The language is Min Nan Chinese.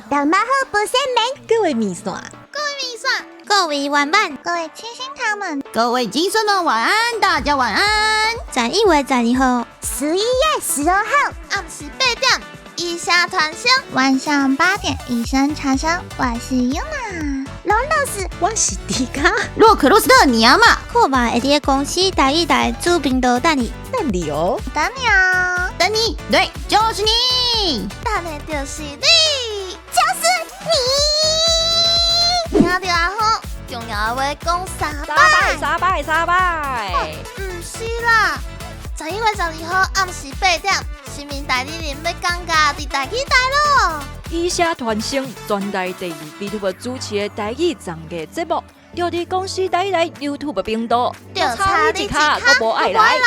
大家好，不生眠，各位麵線，各位麵線，各位玩伴，各位七星糖們，各位金孫們晚安，大家晚安。11月12號，11月12號，暗時8點，以下傳聲，晚上8點，以聲傳聲，我是 Yuna，龍老師，我是迪卡，洛克洛斯特尼亞瑪，酷吧會佇公司台語台主頻道等你，等你哦，等你哦，等你，對，就是你，等的就是你，就是你。聽著阿好，重要的話講三擺，三擺，三擺，毋是啦，11月12號暗時8點，新民代理人欲講價佇台語台囉。以聲傳聲，全台第二 VTuber 主持的台語綜藝節目，就佇公視台語台 YouTube 頻道，就差你一跤，閣無愛來。